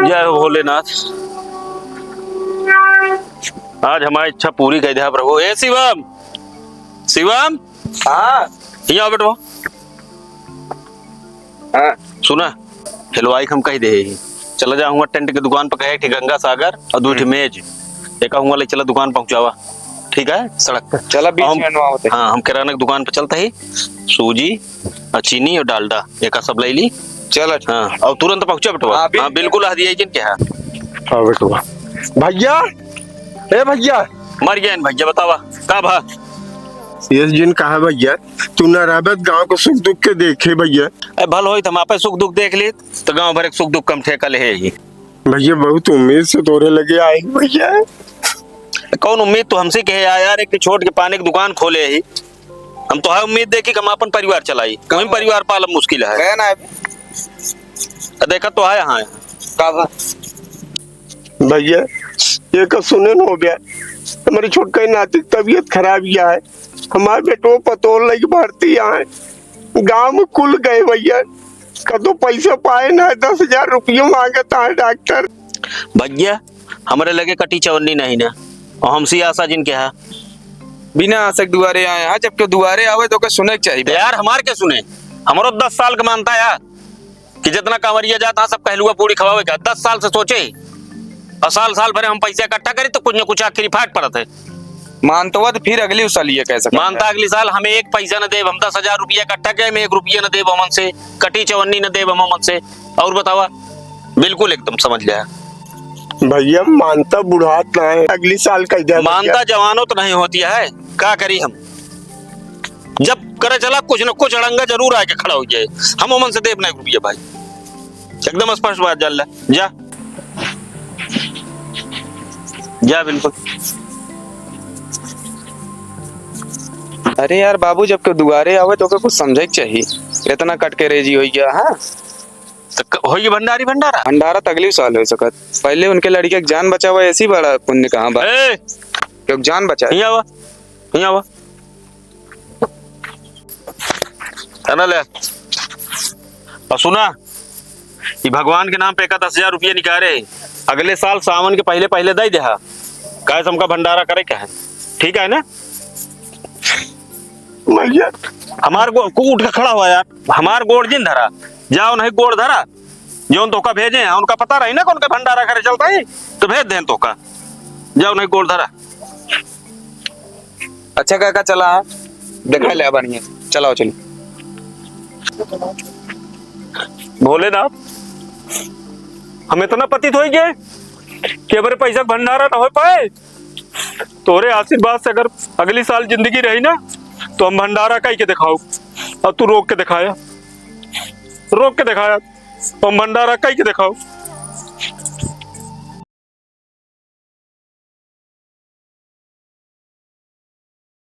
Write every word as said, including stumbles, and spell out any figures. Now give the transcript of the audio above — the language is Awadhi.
जय हो भोलेनाथ, आज हमारी इच्छा पूरी कर दिया प्रभु। ए शिवम, शिवम, हाँ। यहाँ बेटवा। हाँ। सुना, हलवाई के हम कह दे ही, चला जा हुआ टेंट के दुकान पर, कहे एक ठे गंगा सागर और दो ठे हम्म। मेज, एक हुआ ले चला दुकान पहुँचावा, ठीक है, सड़क पर। चला, बीच हम, में ना होते। हाँ, हम किराना की दुकान पर चलता ही, सूजी और चीनी और डालडा, एक सब ले ली। चला, ठीक। हाँ, और तुरंत पहुँचा बेटवा। हाँ, बिल्कुल। हाँ, बिल्कुल, आ दिया जिन क्या है। हाँ बेटवा। भैया, ए भैया। मर गया इन भैया, बतावा, का भा? ये जिन कहा भैया, तू ना रहबे त गाँव के सुख दुख के देखे भैया। ए, भल होई त हम आपे सुख दुख देख लेत, त गाँव भर के सुख दुख कम ठेका ले ही। भैया, बहुत उम्मीद से तोरे लगे आए भैया। कौन उम्मीद तू हमसे कहे आ यार, एक छोट के पानी की दुकान खोले ही। हम तो है उम्मीद देखी कि हम अपन परिवार चलाई, वहीं परिवार पालब मुश्किल है। गया ना अभी। देखा तो है यहाँ। का बा? भैया, ये का सुने न हो गया, हमारी छोटका नाती की तबीयत खराब ही है, हमारे बेटो पतोल लगी भर्ती आए, गाँव में कुल गए भैया, कदो पैसा पाए ना, दस हजार रुपये मांगता है डॉक्टर। भैया, हमरे लगे कटी चवन्नी नहीं ना, और हमसे आशा जिन के हा। बिना आशा के दुआरे आए हा, जब केहू दुआरे आवे तो ओके सुने के चाहिए। यार, हमार के सुने, हमरो दस साल के मानता यार। कि जितना कांवरिया जात हा, सब कहलुआ पूड़ी खवावे का। दस साल से सोचे, और साल, साल भरे हम पैसा इकट्ठा करी तो कुछ न कुछ आखिरी फाट पड़त है। मानतवा तो फिर अगली साल ये कह सकत मानता है। अगली साल हमें एक पैसा न देब, हम दस हजार रुपया इकट्ठा किया, हम एक रुपया न देब हमन से, कटी चवन्नी न देब हम हमन से। और बतावा, बिल्कुल एकदम समझ लिया। भैया, मानता बुढ़ात ना है, अगली साल कह दे भैया। मानता जवानों तो नहीं होती है, का करी हम? जब करे चला, कुछ न कुछ अड़ंगा जरूर आके खड़ा हो जाए। हम ओमन से देब ना एक रुपया भाई, एकदम स्पष्ट बात जान ला। जा, जा, बिल्कुल। अरे यार बाबू, जब केहू दुआरे आवे तो ओके कुछ समझे के चाहिए। इतना कट के रेजी हो गया, हाँ? तो क-, होई भंडारी भंडारा? भंडारा तो अगली साल हो सकत। पहले उनके लड़के के जान बचावा, ऐसी बड़ा पुण्य कहाँ बा? ए! क्यों जान बचाए? हियाँ आवा, हियाँ आवा। है ना, ले। और सुना, ये भगवान के नाम पे एक दस हजार रुपया निकाले, अगले साल सावन के पहले पहले दे दे हा। काहे से हमका भंडारा करे के है, ठीक है ना? भैया। हमार गो-, को उठ के खड़ा हुआ यार, हमार गोड़ जिन धरा, जाओ नहीं गोड़ धरा, जौन तोका भेजे हैं, उनका पता रही ना कि उनके भंडारा करे चलता है, तो भेज दें तोका, जाओ नहीं गोड़ धरा। अच्छा काका, चला, देखा ले बढ़िया, चलाओ, चलो। भोलेनाथ, हम इतना पतित हो गए कि हमारे पैसा के भंडारा ना हो पाए। तोरे आशीर्वाद से अगर अगली साल जिंदगी रही ना, तो हम भंडारा कई के दिखाओ, और तू रोक के दिखाया, रोक के दिखाया, तो हम भंडारा कई के दिखाओ।